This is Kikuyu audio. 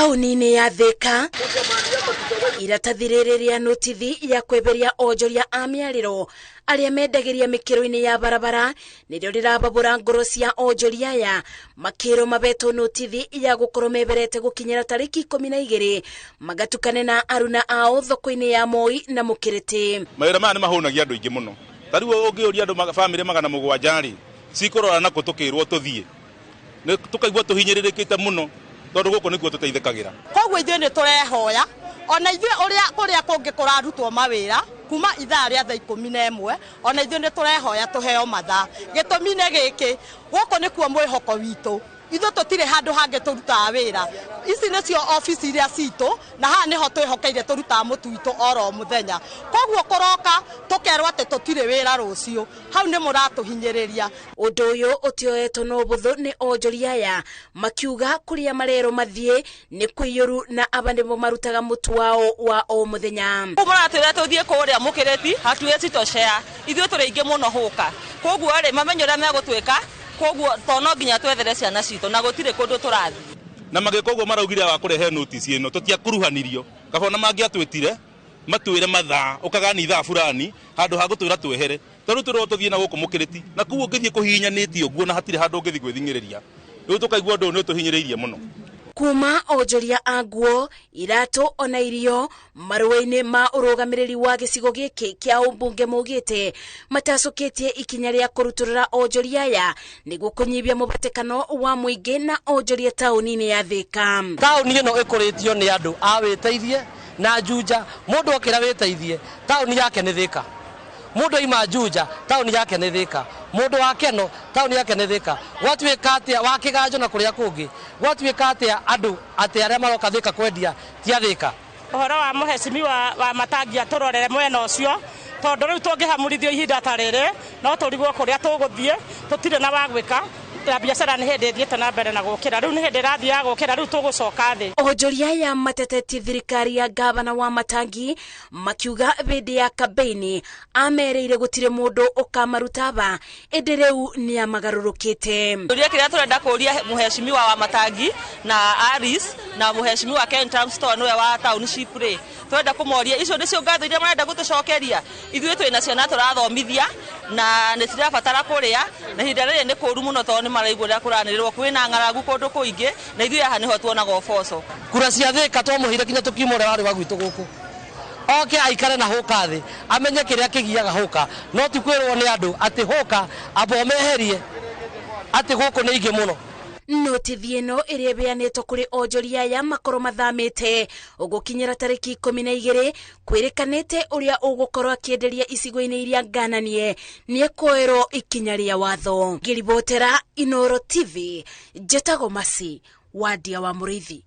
Taũni-inĩ ya Thika, iratathi rĩrĩ rĩa notithi ya kweberia onjoria a mĩarĩro arĩa mendagĩria mĩkĩro-inĩ ya barabara nĩrĩo rĩrababũra ngoro cia onjoria aya, makĩrwo mabetwo notithi ya gũkorwo meberete gũkinyĩra tarĩki 12 magatukane na aruna ao thoko-inĩ ya Moi na Mũkĩrĩtĩ. Mawĩra maya nĩ mahũnagia andũ aingĩ mũno. Ta rĩu ũngĩũria andũ bamĩrĩ 700 rĩ, cikũrora nakũ tũkĩrwo tũthiĩ, tũkaigua tũhinyĩrĩrĩkĩte mũno tondũ gũkũ nĩkuo tũteithĩkagĩra. Koguo ithuĩ nĩ tũrehoya ona ithuĩ ũrĩa kũrĩa kũngĩ kũrarutwo mawĩra kuma ithaa rĩa thaa 11, ona ithuĩ nĩ tũrehoya tũheo mathaa. Gĩtũmi nĩ gĩkĩ, gũkũ nĩkuo mwĩhoko witũ. Ithuĩ tũtirĩ handũ hangĩ tũrutaga wĩra. Ici nĩcio obici iria citũ, na haha nĩho twĩhokeire tũrutaga mũtu witũ oro mũthenya. Koguo kũroka tũkerwo atĩ tũtirĩ wĩra rũciũ, hau nĩ mũratũhinyĩrĩria. Ũndũ ũyũ ũtioetwo na ũbũthũ nĩ onjoria aya, makiuga kũrĩa marerwo mathiĩ nĩ kũiyũru na aba nĩmo marutaga mũtu wao wa o mũthenya. Mũratwĩra tũthiĩ kũrĩa Mũkĩrĩti, hatuwezi toshea. Ithuĩ tũrĩ aingĩ mũno hũka. Koguo rĩ, mamenye ũrĩa megũtwĩka, koguo to no nginya twethere ciana citũ na gũtirĩ kũndũ tũrathiĩ. Na magĩka ũguo maraugire wa kũrehe notice ĩno, tũtiakuruhanirio. Kaba ona mangĩatwĩtire, matwĩre mathaa, ũkaga nĩ ithaa fulani, handũ ha gũtwĩra twehere. Tondũ tũrĩ tũthiĩ na gũkũ Mũkĩrĩti, na kũu ũngĩthiĩ kũhihinyanĩtie ũguo na hatirĩ handũ ũngĩthiĩ gwĩthing'ĩrĩria. Rĩu tũkaigua ũndũ ũyũ nĩ ũtũhinyĩrĩirie mũno. Kuma onjoria a nguo, iratũ ona irio marũa-inĩ ma ũrũgamĩrĩri wa gĩcigo gĩkĩ kĩa ũmbunge maugĩte matacũkĩtie ikinya rĩa kũrutũrũra onjoria aya nĩguo kũnyihia mũbatĩkano wa mũingĩ na onjoria taũni-inĩ ya Thika. Taũni ĩno ĩkũrĩtio nĩ andũ a wĩteithie na Juja. Mũndũ okĩra wĩteithie, taũni yake nĩ Thika. Mũndũ aima Juja, taũni yake nĩ Thika. Mũndũ wa Keno, taũni yake nĩ Thika. Gwatuĩka atĩa wa Kĩganjo na kũrĩa kũngĩ, gwatuĩka atĩa andũ atĩ arĩa maroka Thika kwendia ti a Thika. Ũhoro wa mũhecimiwa wa Matangi atũrorere mwena ũcio, tondũ rĩu tũngĩhamũrithio ihinda ta rĩrĩ no tũrigwo kũrĩa tũgũthiĩ, tũtirĩ na wa gwĩka. Na biacara nĩ hĩndĩ ĩthiĩte na mbere na gũkĩra, rĩu nĩ hĩndĩ ĩrathiĩ ya gũkĩra, rĩu tũgũcoka thĩ. Onjoria aya matetetie thirikari ya gavana wa Matangi makiuga hĩndĩ ya kambeini amereire gũtirĩ mũndũ ũkamaruta ba, ĩndĩ rĩu nĩ amagarũrũkĩte. Kĩũria kĩrĩa tũrenda kũũria mũhecimiwa wa Matangi na Aris na mũhecimiwa Ken Store nĩwe wa township rĩ, tũrenda kũmoria icio nĩcio ngatho iria marenda gũtũcokeria. Ithuĩ twĩna ciana tũrathomithia na nĩ cirabatara kũrĩa, na ihinda rĩrĩ nĩ kũũru mũno tondũ nĩ maraigua ũrĩa kũranĩrĩrwo kwĩna ng'aragu kũndũ kũingĩ, na ithuĩ haha nĩho tuonaga ũboco. Kura cia Thika twamũheire kinya tũkiuma ũrĩa warĩ wa gwitũ gũkũ. Oke aikare na hũka thĩ, amenye kĩrĩa kĩgiaga hũka, no ti kwĩrwo nĩ andũ atĩ hũka amba ũmeherie atĩ gũkũ nĩ aingĩ mũno. Notithi ĩno ĩrĩa ĩheanĩtwo kũrĩ onjoria aya makorwo mathamĩte ũgũkinyĩra tarĩki 12, kwĩrĩkanĩte ũrĩa ũgũkorwo akĩenderia icigo-inĩ iria ngananie nĩekuoerwo ikinya rĩa watho. Ngĩribotera Inooro TV, njĩtagwo Mercy Wandia wa Mũrĩithi.